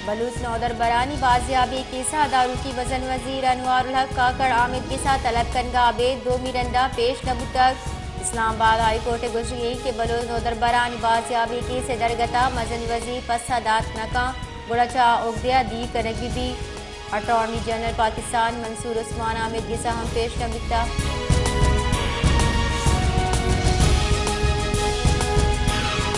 بلوچ نودربرانی بازیابی کیس ءَ داروکی مزن وزیر انوار الحق کاکڑ آمید گس ءَ طلب کنگ ءَ ابید دومی رند ءَ پیش نہ بوتگ۔ اسلام آباد ہائی کورٹ ءِ گوشگ اِنت کہ بلوچ نودربرانی بازیابی کیس ءِ درگت ءَ مزن وزیر پسہ دات نہ کنت، گڑا چہ اگدہ ءَ دیر کنگ بہ بیت۔ اٹارنی جنرل پاکستان منصور عثمان آمید گس ءَ ہم پیش نہ بیتگ۔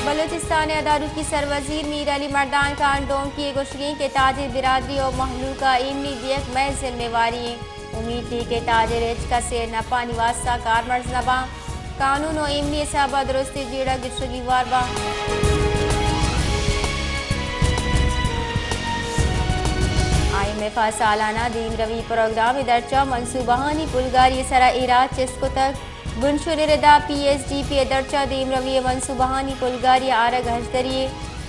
بلوچستان ءِ داروکی سروزیر میر علی مردان خان ڈونکی ءَ گوشگ اِنت کہ تاجر برادری ءُ مہلوک ءَ ایمنی دیگ مئے ذمہ واری اِنت۔ امیت اِنت کہ تاجر ہچ کسے ءِ نپانی واستہ کارمرز نہ باں۔ قانون ءُ ایمنی ءِ حساب ءَ درستیں جیڑہ گیشگ ءِ ہوار باں۔ آئی ایم ایف ءِ سالانہ دیمروی پروگرام ءِ درچ ءَ منصوبہانی پلگاری ءِ سرا ایراد چست کتگ۔ بنشون ءِ ردا پی ایس ڈی پی ءِ درچ ءَ دیمروی ءِ منصوبہانی پلگاری ءَ آرگ ہژدری یے۔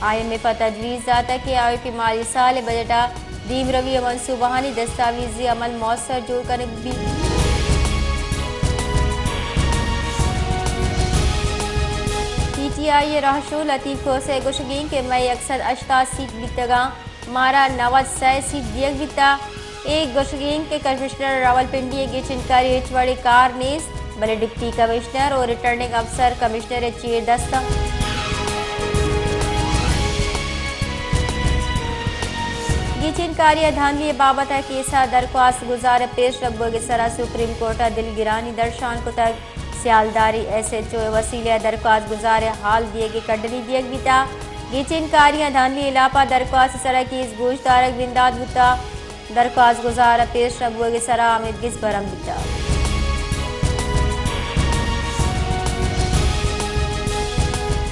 آئی ایم ایف ءَ تجویز داتگ کہ آئی او پی مالی سال ءِ بجٹ ءَ دیمروی ءِ منصوبہانی دستاویزی عمل موثر جوڑ کنگ بہ بیت۔ پی ٹی آئی ءِ راہشون لطیف کھوسہ ءِ گوشگ اِنت کہ مئے یک سد ہشتاد سیٹ بیتگ اَنت، مارا نود سئے سیٹ دیگ بیتگ۔ اے گوشگ اِنت کہ کمشنر راولپنڈی ءِ گیچین کاری ءِ ہچ وڑیں کار نیست، بلے ڈپٹی کمشنر ءُ ریٹرننگ افسر کمشنر ءِ چیر دست اَنت۔ گیچین کاری ءِ دھاندلی ءِ بابت ءَ کیس ءِ درخواست گزار ءِ پیش ربوگ ءِ سرا سپریم کورٹ ءَ دلگرانی درشان کتگ۔ سیالداری ایس ایچ او ءِ وسیلہ ءَ درخواست گزار ءِ حال دیگ ءِ کڈنی دیگ بیتگ۔ گیچین کاری ءِ دھاندلی ءِ ہلاپ ءَ درخواست ءِ سرا کیس گوش دارگ بندات بوتگ۔ درخواست گزار ءِ پیش ربوگ ءِ سرا آمید گس برہم بیتگ۔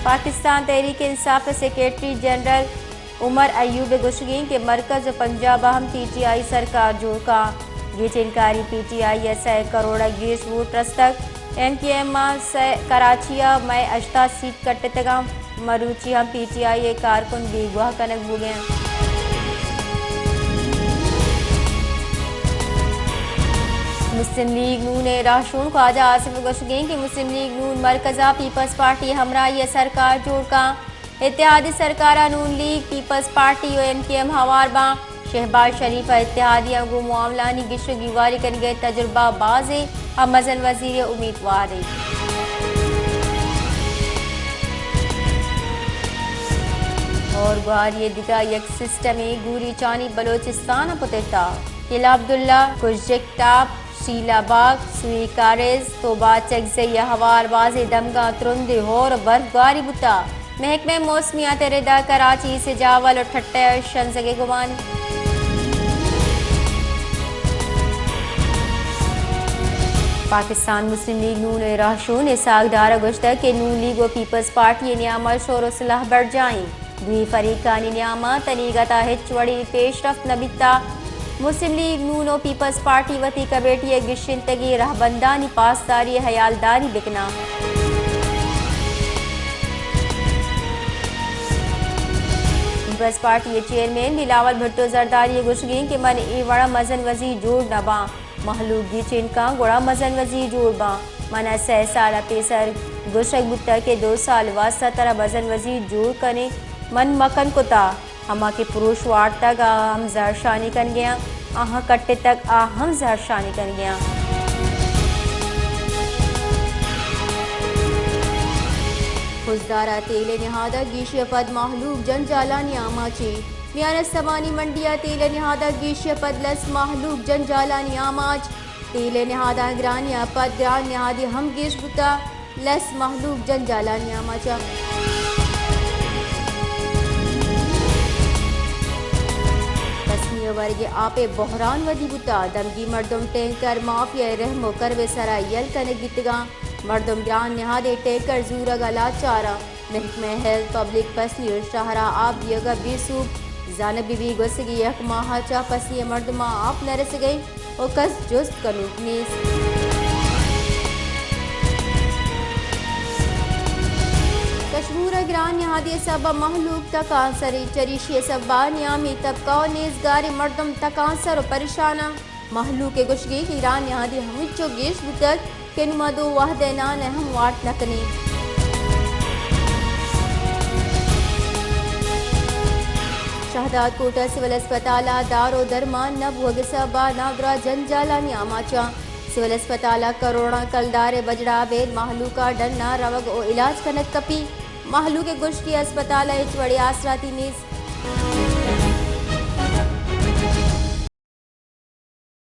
پاکستان تحریک انصاف ءِ سیکرٹری جنرل عمر ایوب ءِ گوشگ اِنت کہ مرکز ءُ پنجاب ءَ ہم پی ٹی آئی سرکار جوڑ کنت۔ گیچین کاری پی ٹی آئی ءَ سئے کروڑ ءَ گیش ووٹ رستگ۔ ایم کیو ایم ءَ سئے، کراچی ءَ مئے ہشتاد سیٹ کٹتگ اَنت۔ مروچی ہم پی ٹی آئی ءِ کارکن بیگواہ کنگ بوگ ءَ اَنت۔ مسلم لیگ نون ءِ راہشون خواجہ آصف ءِ گوشگ اِنت کہ مسلم لیگ نون مرکز ءَ پیپلز پارٹی ءِ ہمراہی ءَ سرکار جوڑ کنت۔ اتحادی سرکار ءَ نون لیگ، پیپلز پارٹی ءُ ایم کیو ایم ہوار باں۔ شہباز شریف ءَ اتحادیاں گوں معاملہانی گیش ءُ گیواری کنگ ءِ تجربہ باز اِنت ءُ مزن وزیری ءِ امیتوار اِنت۔ اور گوہاری ءِ دگہ یک سسٹمے گوریچانی بلوچستان ءَ پترتگ۔ قلعہ عبداللہ، کجک ٹاپ، شیلا باغ، سوئی کارز، توبہ چکزئی ءَ ہوار بازیں دمگاں ترندیں ہور ءُ برف گواری بوتگ۔ محکمہ موسمیات ءِ ردا کراچی، سجاول ءُ ٹھٹہ ءَ شنزگ ءِ گمان۔ پاکستان مسلم لیگ نون ءِ راہشون اسحاق ڈار ءَ گوشتگ کہ نون لیگ ءُ پیپلز پارٹی ءِ نیام ءَ شور ءُ سلاہ برجاہ اِنت۔ دوئیں فریقانی نیام ءَ تنیگت ءَ ہچ وڑیں پیش رفت نہ بیتگ۔ مسلم لیگ نون ءُ پیپلز پارٹی وتی کمیٹی ءِ گیشینتگیں رہبندانی پاسداری ءِ ہیالداری بہ کناں۔ پیپلز پارٹی ءِ چیئرمین بلاول بھٹو زرداری ءِ گوشگ اِنت کہ من اے وڑ ءَ مزن وزیر جوڑ نہ باں۔ مہلوک گیچین کاں گڑا مزن وزیر جوڑ باں۔ من ءَ سئے سال ءَ پیسر گوشگ بوتگ کہ دو سال ءِ واستہ ترا مزن وزیر جوڑ کنیں، من مکن کتگ۔ ہما کہ پروش وارتگ، آ ہم زہرشانی کنگ ءَ اَنت، آہاں کٹتگ، آ ہم زہرشانی کنگ ءَ اَنت۔ خضدار ءَ تیل ءِ نہاد ءَ گیشی ءَ پد مہلوک جنجالانی آماچ اِنت۔ میان استمانی منڈی ءَ تیل ءِ نہاد ءَ گیشی ءَ پد لس مہلوک جنجالانی آماچ۔ تیل ءِ نہاداں گرانی ءَ پد گران نہادی ہم گیش بوتگ، لس مہلوک جنجالانی آماچ اَنت۔ پسنی ءِ ورگ ءِ آپ ءِ بحران ودی بوتگ، دمگی مردم ٹینکر مافیا ءِ رحم ءُ کرب ءِ سرا یل کنگ بیتگ اَنت۔ مردم گران نہادیں ٹینکر زورگ ءَ لاچار اَنت۔ محکمہ ہیلتھ پبلک پسنی ءُ شہر ءَ آپ دیگ ءَ بے سوب۔ زانگ بہ بیت گوستگیں یک ماہ ءَ چہ پسنی ءِ مردماں آپ نہ رسگ ءَ اِنت ءُ کس جست کنوک نیست۔ کشمور ءَ گران نہادی ءِ سبب ءَ مہلوک تکانسر اِنت، چریشی ءِ سبب ءَ نیامی طبقہ ءُ نیزگاریں مردم تکانسر ءُ پریشان اَنت۔ مہلوک ءِ گوشگ اِنت کہ گران نہادی ہمینچو گیش بوتگ کہ نوں ما دو وہد ءِ نان ءَ ہم وارت نہ کنیں۔ شہر داد کوٹ ء سول اسپتال ء دار و درمان نہ بوگ ء سبب ء نادراہ جنجالانی آماچاں۔ سول اسپتال ء کروڑاں کلدار ء بجڑ ء ابید مہلوک ء ڈن ء روگ و علاج کنگ کپی۔ مہلوک ء گوشت کہ اسپتال ء ہچ وڑیں آسراتی نیست۔